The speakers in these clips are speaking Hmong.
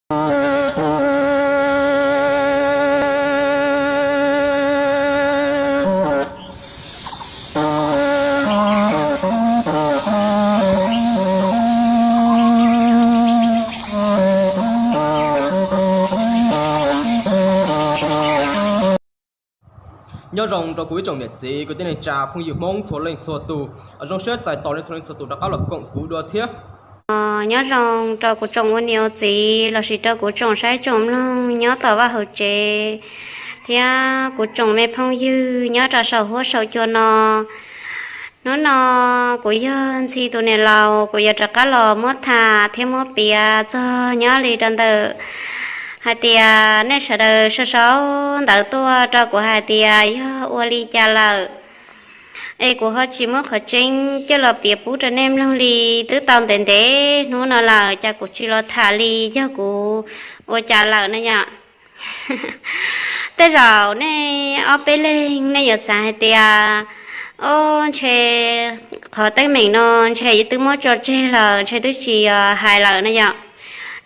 Nyob zoo rau kuv ib tsoom niam txiv kwv tij neej tsa phooj ywg Hmoob txhua leej txhua tus, zoo siab txais tos nej txhua leej txhua tus rov qab los koom kuv dua thiab. Nyob zoo rau kuv tsoom ua niam ua txiv lossis rau kuv tsoom saib tsoom mloog nyob tom vaj hauv tsev, thiab kuv tsoom me phooj ywg nyob rau saum huab saum cua no. Hnub no kuv yog Ntxhi tus niam laus, kuv yuav rov qab los muab tham thiab muab piav txog nyob li rau ntawm hais tias nej sawv daws sau sau ntawv tuaj rau kuv hais tias yog ua li cas lawm, es kuv ho tsis muab qhov tseeb coj los piav pub rau nej mloog li. Twb tau ntev ntev hnub no lawm cas kuv tsis los tham li, yog kuv ua cas lawm no yom. Tej zaum nej ob peb leeg nej yuav xav hais tias, o, ntshe qhov teeb meem no ntshe twb muab tso tseg lawm, ntshe twb tsis hais lawm no yom.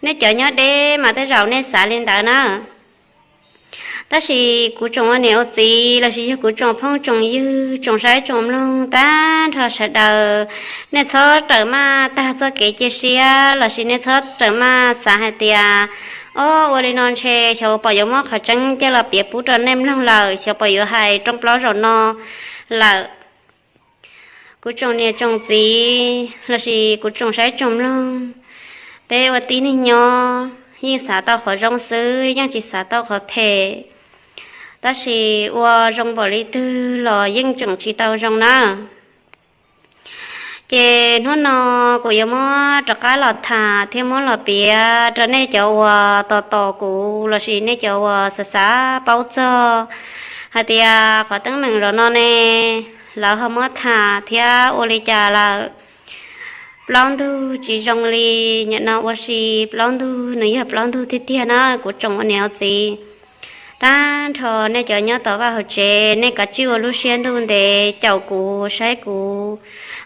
Nej cov nyob deb mas tej zaum nej xav li ntawd na. Tab sis kuv tsoom ua niam ua txiv lossis yog kuv tsoom phooj tsoom ywg tsoom saib tsoom mloog tag nrho sawv daws, nej txhob rawm maj tag txoj kev cia siab lossis nej txhob rawm maj xav hais tias, o, ua li no ntshe xyov puas yuav muab qhov tseeb coj los piav pub rau nej mloog lawm, xyov puas yuav hais rooj plaub zaum no lawm. Kuv tsoom niam tsoom txiv lossis kuv tsoom saib tsoom mloog, peb ua tib neeg nyob yeej xav tau qhov zoo xwb, yeej tsis xav tau qhov phem. Tab sis ua zoo npaum li twg los yeej tseem tsis tau zoo na. Ces hnub no kuv yuav muab rov qab los tham thiab muab los piav rau nej cov uas tos tos kuv lossis nej cov uas xav xav paub txog hais tias qhov teeb meem zaum no ne, lawv ho muab tham thiab ua li cas lawm. Plaub ntug tsis zoo li, nim no ua si plaub ntug nws yog plaub ntug tiag tiag na kuv tsoom ua niam ua txiv. Tag nrho nej cov nyob tom vaj hauv tsev, nej kav tsij ua lub siab ntuj ntev caum kuv saib kuv.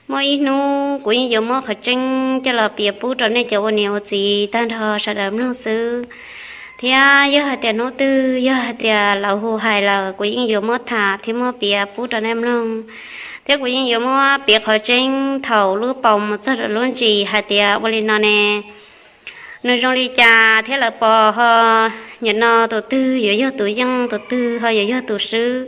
Muaj ib hnub kuv yeej yuav muab qhov tseeb coj los piav pub rau nej cov ua niam ua txiv tag nrho sawv daws mloog xwb. Thiab yog hais tias hnub twg yog hais tias lawv hu hais lawm kuv yeej yuav muab tham thiab muab piav pub rau nej mloog. Thiab kuv yeej yuav muab piav qhov tseeb thaum lub paus mus txog rau lub ntsis hais tias ua li no ne, nws zoo li cas thiab lawv pos ho nim no tus twg yuav yog tus yeej tus twg ho yuav yog tus swb.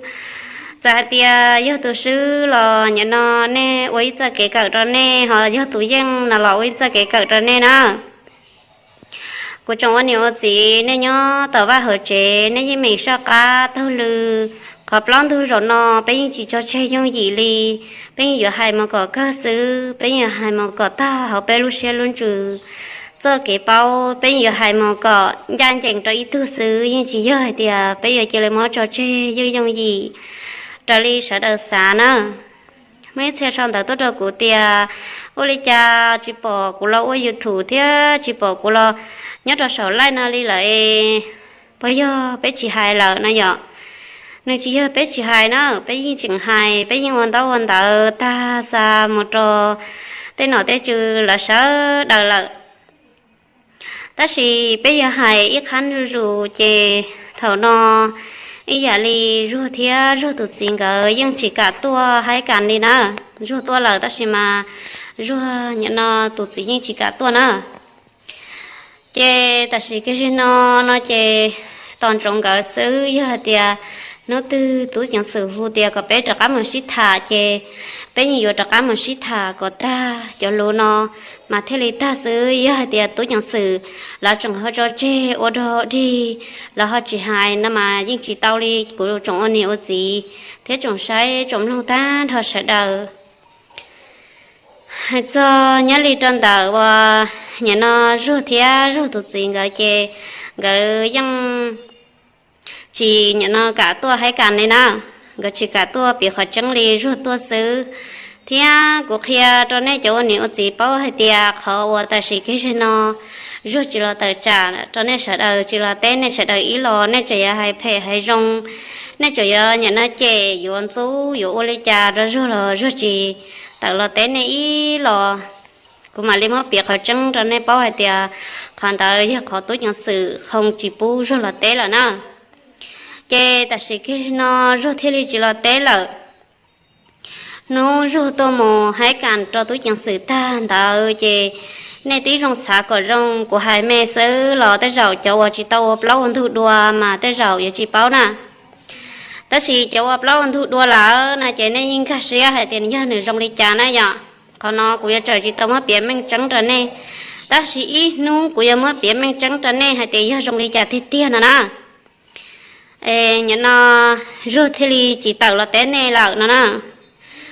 Txawm hais tias yog tus swb los nim no nej ua ib txoj kev kawm rau nej, ho yog tus yeej no los ua ib txoj kev kawm rau nej na. Kuv tsoom ua niam ua txiv, nej nyob tom vaj hauv tsev nej yeej meem soj qab taug lw. Qhov plaub ntug zaum no peb yeej tsis tso tseg yooj yim li. Peb yeej yuav hais mus kom kawg xwb, peb yeej yuav hais mus kom tag hauv peb lub siab lub ntsws. Txoj kev paub peb yeej yuav hais mus kom ncaj ncees rau ib tug xwb, yeej tsis yog hais tias peb yuav cia li muab tso tseg yooj yooj yim raws li sawv daws xav na. Muaj ib txhia sau ntawv tuaj rau kuv tias, ua li cas tsis pom kuv los ua YouTube thiab tsis pom kuv los nyob rau saum live no li lawm es puas yog peb tsis hais lawm no yom? Nws tsis yog peb tsis hais na, peb yeej tseem hais, peb yeej ua ntaub ua ntawv tag xa mus rau tej nom tej tswv lawv sawv daws lawm. Tab sis peb yuav hais ib qhab zuj zus ces thaum no ib yam li Zuag thiab Zuag tus txiv nkawd yeej tsis kam tuaj haib kas li na. Zuag tuaj lawm tab sis mas Zuag nim no tus txiv yeej tsis kam tuaj na. Ces tam sim kiag zig no, no ces tos ntsoov nkawd xwb, yog hais tias hnub twg tub ceev xwm hu tias kom peb rov qab mus sib tham ces peb yeej yuav rov qab mus sib tham kom tag cov lus no mas thiaj li tag xwb. Yog hais tias tub ceev xwm lawv tseem ho tso tseg ua dog dig, lawv ho tsis hais no mas yeej tsis tau li kuv tsoom ua niam ua txiv thiab tsoom saib tsoom mloog tag nrho sawv daws. Hais txog nyob li rau ntawm uas nim no Zuag thiab Zuag tus txiv nkawd ces nkawd yeej tsis nim no kam tuaj haib kas li na. Nkawd tsis kam tuaj piav qhov tseeb li, Zuag tuaj xwb. Thiab kuv qhia rau nej cov ua niam ua txiv paub hais tias qhov uas tam sim kiag zig no Zuag tsis los tawm tsam rau nej sawv daws, tsis los teb nej sawv daws ib los, nej tseem yuav hais phem hais zoo, nej tseem yuav nim no cem yuav ntxub yuav ua li cas rau Zuag los Zuag tsis tawm los teb nej ib los. Kuv mam li muab piav qhov tseeb rau nej paub hais tias Qhov ntawd yog qhov tub ceev xwm Qhoo tsis pub Zuag los teb lawm na. Ces tam sim kiag no Zuag thiaj li tsis los teb lawm. Hnub Zuag tuaj mus haib kas rau tub ceev xwm tag ntawd ces nej tib zoo xav kom zoo, kuv hais me xwb los tej zaum cov uas tsis tau ua plaub ua ntug dua mas tej zaum yuav tsis paub na. Tab sis cov ua plaub ua ntug dua lawm no ces nej yeej nkag siab hais tias yog nws zoo li cas na yom. Qhov no kuv yuav tseem tsis tau muab piav meej tseeb rau nej, tab sis ib hnub kuv yuav muab piav meej tseeb rau nej hais tias yog zoo li cas tiag tiag no na. Nim no Zuag thiaj li tsis tawm los teb nej lawm no na.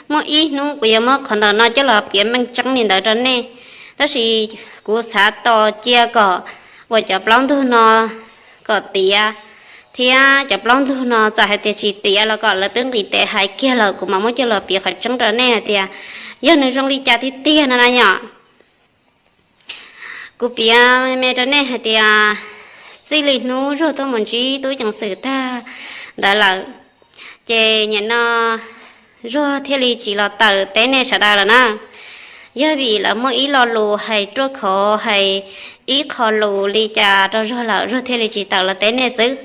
Muaj ib hnub kuv yuav muab qhov ntawm no coj los piav meej tseeb li ntawd rau nej, tab sis kuv xav tos cia kom uas cov plaub ntug no kom tiav, thiab cov plaub ntug no txawm hais tias tsis tiav los kom lawv twb nqis tes hais kiag lawm kuv mam muab coj los piav qhov tseeb rau nej hais tias yog nws zoo li cas tiag tiag no na yom. Kuv piav me rau nej hais tias txij li hnub Zuag tuaj mus ntsib tub ceev xwm tag ntawd lawm, ces nim no Zuag thiaj li tsis los tawm teb nej sawv daws lawm na. Yog vim lawv muaj ib lo lus hais ruaj khov hais ib qho lus li cas rau Zuag lawm Zuag thiaj li tsis tawm los teb nej xwb.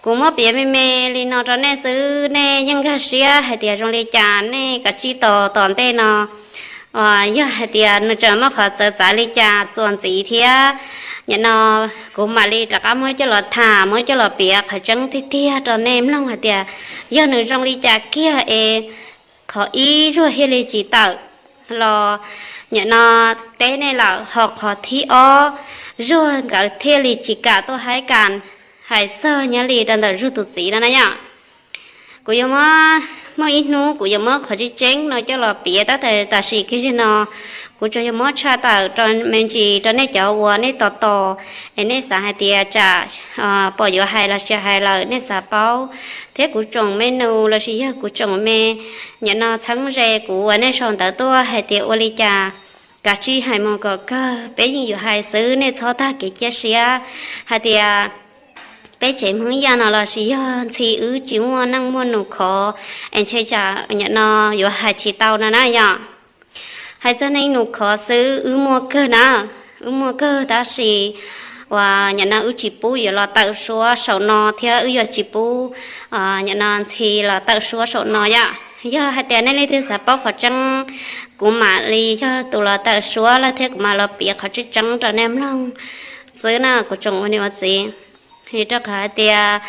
Kuv muab piav me me li no rau nej xwb, nej yeej nkag siab hais tias zoo li cas nej kav tsij tos tom ntej no. Yog hais tias nws tseem muaj qhov txawv txav li cas txuas ntxiv thiab, nim no kuv mam li rov qab muab coj los tham, muab coj los piav qhov tseeb tiag tiag rau nej mloog hais tias yog nws zoo li cas kiag es qhov ib Zuag thiaj li tsis tawm los nim no teb nej lawm, ho qhov thib ob Zuag nkawd thiaj li tsis kam tuaj haib kas hais txog nyob li rau ntawm Zuag tus txiv no na yom. Kuv yuav muab, muaj ib hnub kuv yuav muab qhov tseeb tseeb no coj los piav tab sis tam sim kiag no kuv tsuas yog muab tshaj tawm rau me ntsis rau nej cov uas nej tos tos es nej xav hais tias tsam pom yuav hais los tsis hais lawm nej xav paub, thiab kuv tsoom me nus lossis yog kuv tsoom me nim no txheeb ze kuv uas nej sau ntawv tuaj hais tias ua li cas kav tsij hais mus kom kawg, peb yeej yuav hais xwb, nej txhob tag kev cia siab hais tias peb tsev Hmoob Yaj no lossis yog ntxhi wb tsis muaj neej muaj nus khov es ntshe tsam nim no yuav hais tsis tau no na yom. Hais txog neej nus khov xwb wb muaj kawg na, wb muaj kawg tab sis uas nim no wb tsis pub yuav los tawm suab saum no thiab wb yuav tsis pub nim no ntxhi los tawm suab saum no yom. Yog hais tias nej leej twg xav paub qhov tseeb, kuv mam li yog tus los tawm suab lawm thiab kuv mam los piav qhov tseeb tseeb rau nej mloog xwb na kuv tsoom ua niam ua txiv. Rau qhov hais tias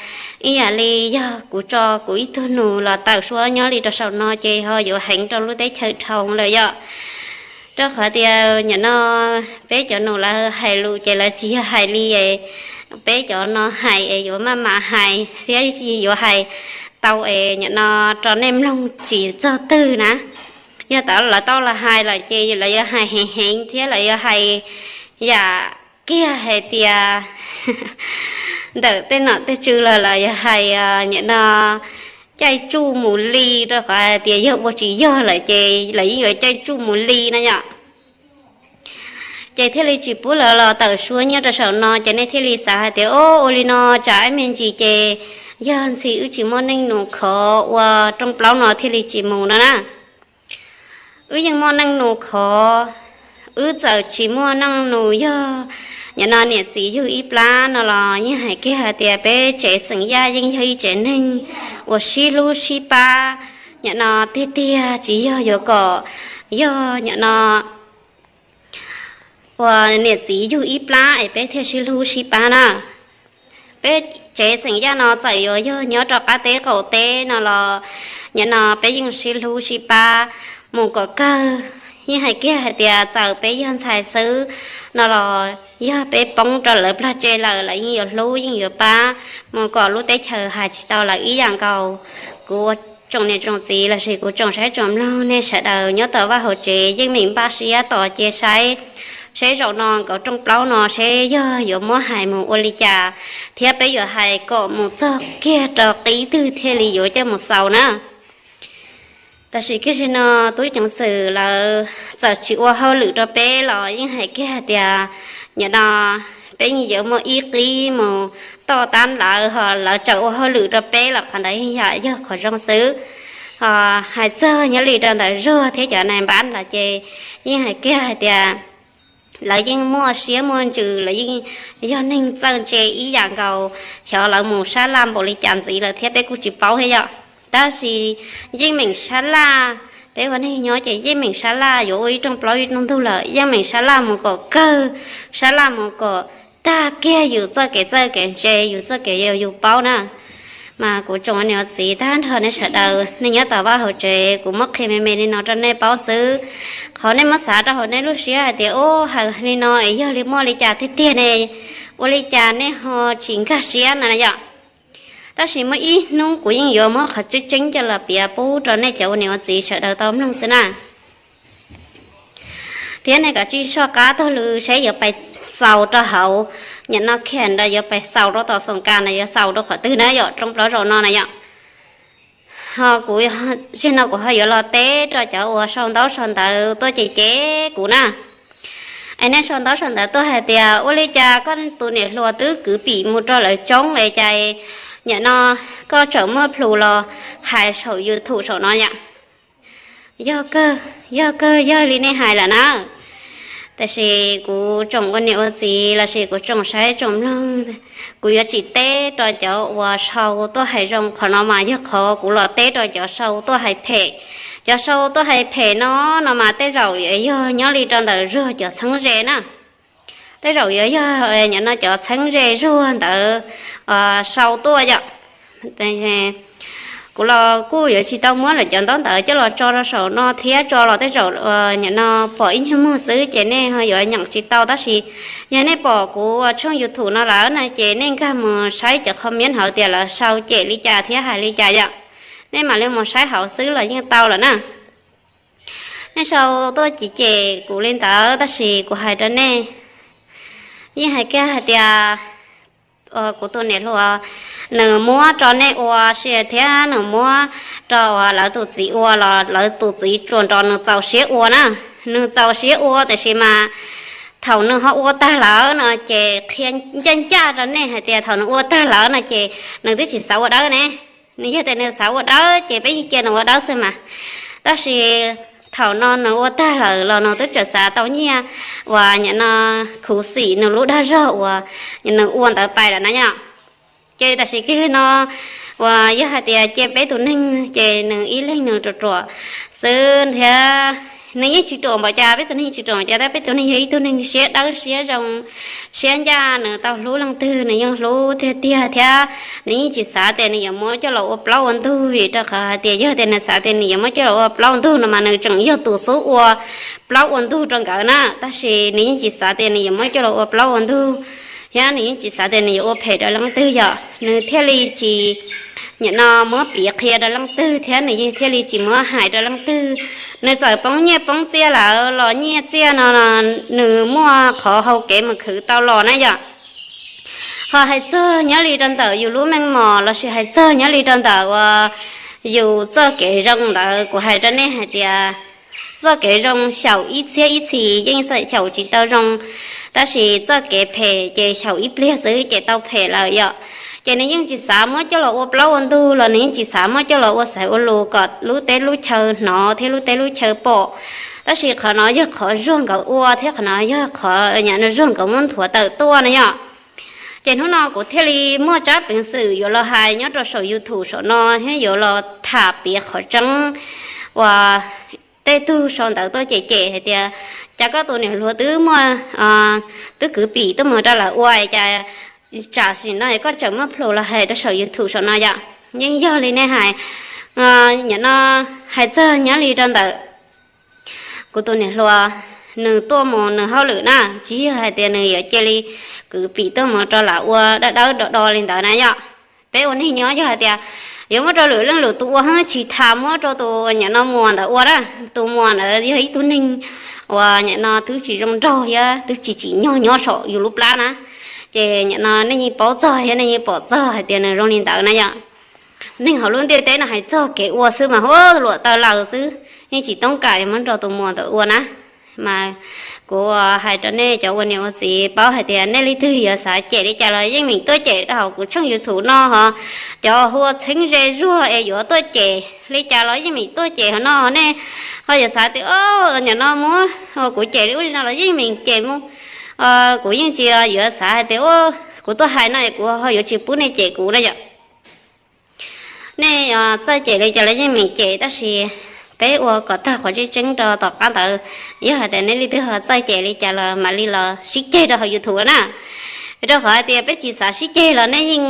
ib yam li yog kuv tso kuv ib tug nus los tawm suab nyob li rau saum no ces ho yuav heev rau lub teb chaws dhau lawm yom. Rau qhov tias nim no peb cov nus lawv hais lus ces lawv tsis yog hais li peb cov no hais es yuav maj mam hais thiab yuav hais tau es nim no rau nej mloog tsis txog twg na. Yog lawv tau los hais lawm ces lawv yuav hais heev heev thiab lawv yuav hais yam kiag hais tias ntawm tej nom tej tswv los lawv yuav hais nim no caij tsuj mus li, rau qhov hais tias yog ua tsis yog lawm ces lawv yeej yuav caij tsuj mus li no yom. Ces thiaj li tsis pub lawv los tawm suab nyob rau saum no ces nej thiaj li xav hais tias o ua li no tsam ib me ntsis ces yog ntxhi wb tsis muaj neej nus khov ua rooj plaub no thiaj li tsis mus no na. Wb yeej muaj neej nus khov, wb txawm tsis muaj neej nus yog nim no niam txiv yug ib plab no los yeej hais kiag hais tias peb tsev xeem Yaj yeej yog ib tsev neeg uas sib hlub sib pab nim no tiag tiag, tsis yog yuav kom yog nim no uas niam txiv yug ib plab es peb thiaj sib hlub sib pab na. Peb tsev xeem Yaj no txawm yuav yog nyob rau qab teb qaum teb no los nim no peb yeej sib hlub sib pab mus kom kawg. Yeej hais kiag hais tias txawm peb yog ntxhais xwb no los yog peb poob rau lawv plag tse lawm lawv yeej yuav hlub yeej yuav pab mus kom lub teb chaws hais tsis tau lawv ib yam nkaus. Kuv ua tsoom niam tsoom txiv lossis kuv tsoom saib tsoom mloog nej sawv daws nyob tom vaj hauv tsev yeej meem npaj siab tos cia saib, seb zaum no nkawd rooj plaub no seb yog yuav muab hais mus ua li cas, thiab peb yuav hais kom mus txog kiag rau qib twg thiaj li yuav coj mus xaus na. Tam sim kiag no tub ceev xwm lawv txawm tsis ua hauj lwm rau peb los yeej hais kiag hais tias nim no peb yeej yuav muaj ib qib mus toj tab lawv ho lawv txawm ua hauj lwm rau peb los qhov ntawd yeej yam yog qhov zoo xwb. Hais txog nyob li rau ntawm Zuag thiab cov nais npab los ces yeej hais kiag hais tias Lawv yeej muaj siab muaj ntsws, lawv yeej yog neeg txawj ntse ib yam nkaus, xyov lawv mus sab laj npaum li cas ntxiv lawm thiab peb kuj tsis paub thiab yom. Tab sis yeej meem sab laj, peb ua neeg nyob ces yeej meem sab laj, yuav ua ib rooj plaub ib rooj ntug lawm yeej meem sab laj mus kom kawg, sab laj mus kom tag kiag yus txoj kev txawj kev ntse, yus txoj kev yus paub na. Mas kuv tsoom niam txiv tag nrho nej sawv daws, nej nyob tom vaj hauv tsev, kuv muab qhia me me li no rau nej paub xwb. Qhov nej muab xav rau hauv nej lub siab hais tias, ub, hais li no es yog li muaj li cas tiag tiag ne, ua li cas nej ho tsis nkag siab na yom. Tab sis muaj ib hnub kuv yeej yuav muab qhov tseeb tseeb coj los piav pub rau nej cov ua niam ua txiv sawv daws tau mloog xwb na. Thiab nej kom tsij soj qab taug lw saib yuav pais xaus rau hauv, nim no khees ntawd yuav pais xaus rau tom xoom kas na, yuav xaus rau qhov twg na yom, rooj plaub zaum no na yom. Ho kuv, zaum no kuv ho yuav los teb rau cov uas sau ntaub sau ntawv tuaj cem cem kuv na. Es nej sau ntaub sau ntawv tuaj hais tias, ua li cas koj tus niam hluas twb kwv pim mus rau lawv tsoob es cas nim no koj tseem muaj plhus los hais saum YouTube saum no yom. Yog kawg, yog kawg yog li nej hais lawm na. Tab sis kuv tsoom ua niam ua txiv lossis kuv tsoom saib tsoom mloog, kuv yuav tsis teb rau cov uas sau tuaj hais zoo, qhov no mas yog qhov kuv los teb rau cov sau tuaj hais phem. Cov sau tuaj hais phem no, no mas tej zaum yog nyob li rau ntawm Zuag cov txheeb ze na. Tej zaum yuav yog nim no cov txheeb ze Zuag ntawd sau tuaj yom. Kuv los kuj yuav tsis tau muab lawv cov ntaub ntawv coj los tso rau saum no thiab, tso los tej zaum nim no pom ib nyuag muag xwb ces nej ho yuav nyeem tsis tau, tab sis yog nej pom kuv ua tshooj YouTube no lawm no ces nej nkag mus saib cov comment hauv tias lawv sau cem li cas thiab hais li cas yom. Nej mam li mus saib hauv xwb los yeej tau lawm na. Nej sau tuaj cem cem kuv li ntawd tab sis kuv hais rau nej, yeej hais kiag hais tias kuv tus niam hluas nws muab rau nej ua si thiab nws muab rau uas lawv tus txiv ua los lawv tus txiv tsuas nrog nws txaus siab ua na. Nws txaus siab ua tab sis mas thaum nws ho ua tag lawm no ces qhia ncaj ncaj rau nej hais tias thaum nws ua tag lawm no ces nws twb tsis xav ua dawb ne. Nws yog tias nws xav ua dawb ces peb yeej cia nws ua dawb xwb mas. Tab sis thaum no nws ua tag lawm los nws twb tseem xav tau nyiaj uas nim no khuv xim nws lub dag zog uas nws ua ntawd pais lawm na yom. Ces tam sim kiag no uas yog hais tias cia peb tus neeg ces nws ib leeg nws ruam ruam xwb thiab. Nws yeej tsis ruam npaum cas, peb tus neeg tsis ruam npaum cas, tab peb tus neeg yog ib tug neeg siab dawb siab zoo, siab ncaj, nws tau hlub leej twg nws yeej hlub tiag tiag thiab. Nws yeej tsis xav tias nws yuav muab coj los ua plaub ua ntug, vim rau qhov hais tias yog tias nws xav tias nws yuav muab coj los ua plaub ua ntug no mas nws tseem yog tus xub ua plaub ua ntug rau nkawd na. Tab sis nws yeej tsis xav tias nws yuav muab coj los ua plaub ua ntug, thiab nws yeej tsis xav tias nws yuav ua phem rau leej twg yom. Nws thiaj li tsis nim no muab piav qhia rau leej twg thiab nws yeej thiaj li tsis muab hais rau leej twg. Nws txawm poob nyiaj poob txiaj lawm los nyiaj txiaj no nws muaj qhov hau kev mus khwv tau los na yom. Ho hais txog nyob li rau ntawm yus lub meej mom lossis hais txog nyob li rau ntawm uas yus txoj kev zoo ntawd, kuv hais rau nej hais tias txoj kev zoo xyaum ib txhiab ib txhis yeej xyaum tsis tau zoo, tab sis txoj kev phem ces xyaum ib pliag xwb ces tau phem lawm yom. Ces nws yeej tsis xav muab coj los ua plaub ua ntug los nws yeej tsis xav muab coj los ua xaiv ua lus kom lub teb lub chaw hnov thiab lub teb lub chaw pom. Tab sis qhov no yog qhov Zuag nkawd ua thiab qhov no yog qhov nim no Zuag nkawd muab nthuav tawm tuaj na yom. Ces hnub no kuv thiaj li muaj tsab peev xwm yuav los hais nyob rau saum YouTube saum no thiab yuav los tham piav qhov tseeb uas tej tug sau ntawv tuaj cem cem hais tias cas koj tus niam hluas twb muaj, twb kwv pim tuaj mus rau lawv ua cas tsam sim no koj tseem muaj plhus los hais rau saum YouTube saum no yom. Yeej yog li nej hais, nim no hais txog nyob li rau ntawm kuv tus niam hluas, nws tuaj mus nws hauj lwm na, tsis yog hais tias nws yuav cia li kwv pim tuaj mus rau lawv ua dawb dawb do do li ntawd na yom. Peb ua neeg nyob yog hais tias yuav muab rau lwm leej lwm tus ua, tsis tas muab rau tus nim no muam ntawd ua na. Tus muam ntawd yog ib tug neeg uas nim no twb tsis zoo nraug thiab twb tsis tsim nyog nyob saum yus lub plab na. Ces nim no nej yeej paub txog thiab nej yeej pom txog hais tias nws zoo li ntawd na yom. Neeg hauv lub ntiaj teb no hais txog kev ua xwb mas hu luam taw laws xwb, yeej tsis toob kam yuav muab rau tus muam ntawd ua na. Mas Kuv hais rau nej cov ua niam ua txiv paub hais tias nej leej twg yuav xav cem li cas los yeej meem tuaj cem rau hauv kuv tshooj YouTube no ho. Cov hu ua txheeb ze zuag es yuav tuaj cem li cas los yeej meem tuaj cem hauv no. Nej ho yuav xav tias, o, nim no muab kuv cem li ub li no los yeej meem cem mus. Kuv yeej tsis yuav xav hais tias, o, kuv tuaj hais no kuv ho yuav tsis pub nej cem kuv na yom. Nej txawj cem li cas los yeej meem cem, tab sis peb ua kom tag qhov tseeb tseeb rau tom qab ntawd. Yog hais tias nej leej twg ho txawj cem li cas los mam li los sib ceg rau hauv YouTube na. Rau qhov hais tias peb tsis xav sib ceg los nej yeej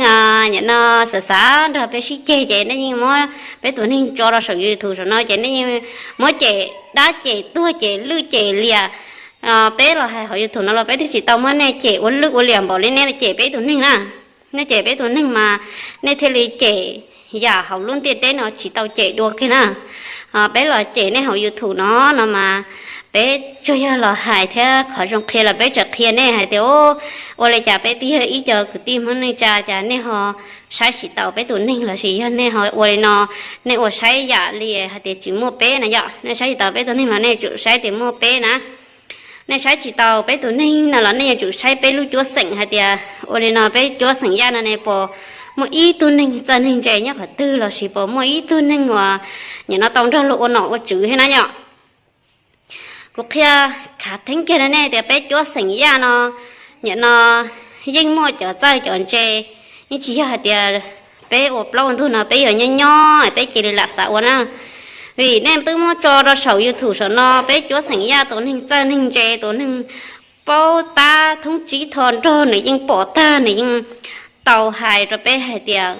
nim no xav xav nrog peb sib ceg ces nej yeej muab peb tus neeg tso rau saum YouTube saum no ces nej yeej muab cem dab cem tuag cem lwj cem liam. Peb los hais hauv YouTube no los peb twb tsis tau muab nej cem ua lwj ua liam npaum li nej cem peb tus neeg na. Nej cem peb tus neeg mas nej thiaj li cem yam hauv lub ntiaj teb no tsis tau cem dua kiag na. Peb los cem nej hauv YouTube no no mas peb tsuas yog los hais thiab qhov zoo qhia los peb tseem qhia nej hais tias, ua li cas peb twb yog ib co kwv tij Hmoob neej tsa cas nej ho saib tsis taus peb tus neeg lossis yog nej ho ua li no, nej ua saib yam li hais tias tsis muaj peb na yom. Nej saib tsis taus peb tus neeg los nej yuav tsum saib tias muaj peb na. Nej saib tsis taus peb tus neeg no los nej yuav tsum saib peb lub cuab xeem hais tias ua li no peb cuab xeem Yaj no ne puas muaj ib tug neeg txawj neeg ntse nyob qhov twg lossis puas muaj ib tug neeg uas nim no tau nrog luag ua nom ua tswv thiab na yom. Kuv qhia khav theeb kiag rau nej tias peb cuab xeem Yaj no nim no yeej muaj cov txawj cov ntse, yeej tsis yog hais tias peb ua plaub ua ntug no peb yuav nyob nyob peb cia li lam xav ua na. Vim nej twb muab tso rau saum YouTube saum no peb cuab xeem Yaj tus neeg txawj neeg ntse tus neeg paub tab thoob tsib tho nrog nws yeej pom tag nws yeej tau hais rau peb hais tias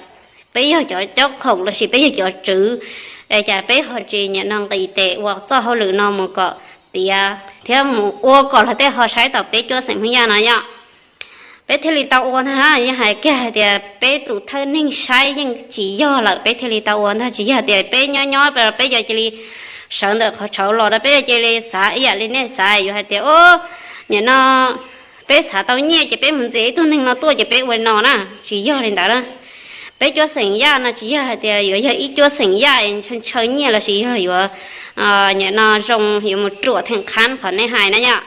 peb yog cov caub khoom lossis peb yog cov tswv, es cas peb ho tsis nim no nqis tes ua txoj hauj lwm no mus kom tiav thiab mus ua kom luag tej ho saib tau peb cuab xeem Hmoob Yaj no yom. Peb thiaj li tau ua ntag na, yog hais kiag hais tias peb tus thawj neeg saib yeej tsis yog lawm peb thiaj li tau ua ntag, tsis yog tias peb nyob nyob peb yuav cia li sawv ntawm qhov tshauv los rau peb yuav cia li xav ib yam li nej xav yuav hais tias, o, nim no peb xav tau nyiaj ces peb mus ntxias ib tug neeg no tuaj ces peb ua no na, tsis yog li ntawd na. Peb cuab xeem Yaj no tsis yog hais tias yuav yog ib cuab xeem Yaj ntshaw ntshaw nyiaj lossis yog yuav nim no zoo yuav mus ruam theem qhab qhov nej hais na yom.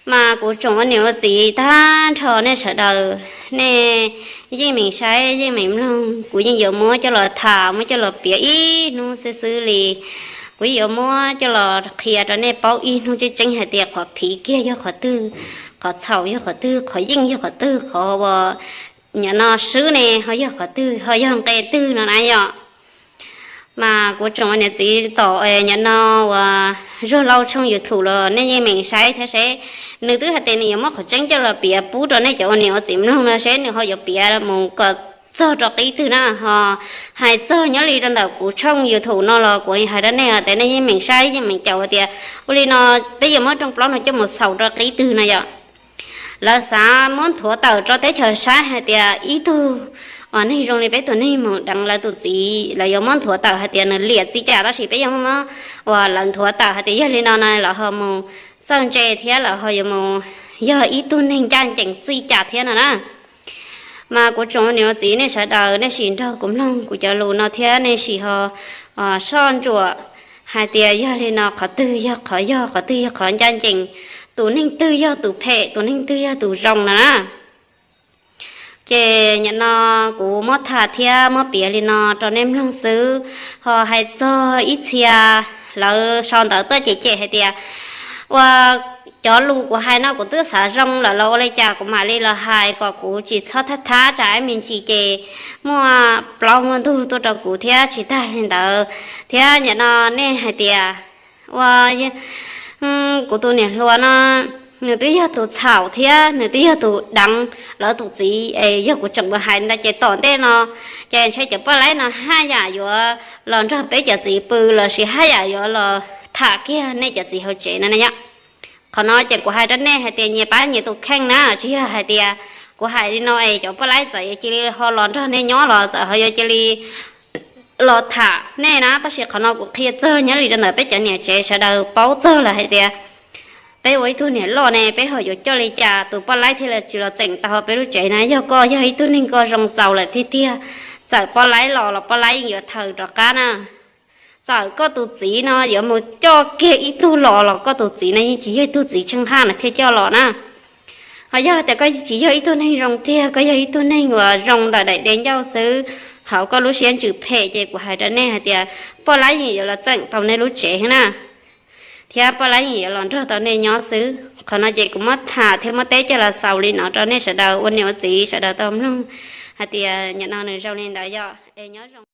Mas kuv tsoom ua niam ua txiv tag nrho nej sawv daws, nej yeej meem saib yeej meem mloog, kuv yeej yuav muab coj los tham muab coj los piav ib hnub xwb xwb li. Kuv yeej yuav muab coj los qhia rau nej paub ib hnub tseeb tseeb hais tias qhov phiv kiag yog qhov twg, qhov txhaum yog qhov twg, qhov yeej yog qhov twg, qhov uas nim no swb ne ho yog qhov twg ho yog nqe twg no na yom. Mas kuv tsoom ua niam txiv tom nim no uas Zuag Lauj tshooj YouTube los nej yeej meem saib thiab seb nws twb hais tias nws yuav muab qhov tseeb coj los piav pub rau nej cov ua niam ua txiv mloog no seb nws ho yuav piav mus kom txog rau qib twg na ho. Hais txog nyob li rau ntawm kuv tshooj YouTube no los kuv hais rau nej tias nej yeej meem saib yeej meem caum tias ua li no peb yuav muab rooj plaub no coj mus xaus rau qib twg no yom. Lawv xav muab nthuav tawm rau teb chaws saib hais tias ib tug uas neeg zoo li peb tus neeg mus deev lawv tus txiv, lawv yuav muab nthuav tawm hais tias nws liam txij cas, tab sis peb yuav muab uas lawv nthuav tawm hais tias yog li no no lawv ho mus txawj ntse thiab lawv ho yuav mus yog ib tug neeg ncaj ncees txij cas thiab no na. Mas kuv tsoom niam txiv nej sawv daws nej sim nrog kuv mloog kuv cov lus no thiab nej sim ho soj ntsuam hais tias yog li no qhov twg yog qhov yog, qhov twg yog qhov ncaj ncees, tus neeg twg yog tus phem, tus neeg twg yog tus zoo no na. Ces nim no kuv muab tham thiab muab piav li no rau nej mloog xwb, ho hais txog ib txhia lawv sau ntawv tuaj cem cem hais tias ua cov lus kuv hais no kuv twb xav zoo lawm los ua li cas kuv mam li los hais kom kuv tsis txhob thab thab tsam ib me ntsis ces muaj plaub muaj ntug tuaj rau kuv thiab tsis tag li ntawd. Thiab nim no nej hais tias ua kuv tus niam hluas no nws twb yog tus txhaum thiab nws twb yog tus deev lawv tus txiv es yog kuv tseem mus hais ntawd ces tom ntej no ces ntshe cov poj laib no haj yam yuav los nrog peb cov txiv pw lossis haj yam yuav los tham kiag nej cov txiv hauv tsev no na yom. Qhov no ces kuv hais rau nej hais tias nyias pab nyias tus kheej na, tsis yog hais tias kuv hais li no es cov poj laib txawm yuav cia li ho los nrog nej nyob los txawm ho yuav cia li los tham nej na. Tab sis qhov no kuv qhia txog nyob li rau ntawm peb cov niam tsev sawv daws paub txog lawm hais tias peb ua ib tug niam loj ne peb ho yuav coj li cas tus poj laib thiaj li tsis los txeem tau peb lub tsev na. Yog koj yog ib tug neeg koj zoo txaus lawm tiag tiag, txawm poj laib los los poj laib yeej yuav thaws rov qab na. Txawm koj tus txiv no yuav mus coj kiag ib tug los los koj tus txiv no yeej tsis yog ib tug txiv tsheej haj no thiaj coj los na. Ho yog tias koj tsis yog ib tug neeg zoo tiag, koj yog ib tug neeg uas zoo ntawm daim de ncauj xwb, hauv koj lub siab ntsws phem ces kuv hais rau nej hais tias poj lab yeej yuav los txeem tau nej lub tsev na, thiab poj lab yeej yuav los nrog tau nej nyob xwb. Qhov no ces kuv muab tham thiab muab teb coj los xaus li no rau nej sawv daws ua niam ua txiv sawv daws tau mloog hais tias nim no nws zoo li ntawd yog es nyob zoo.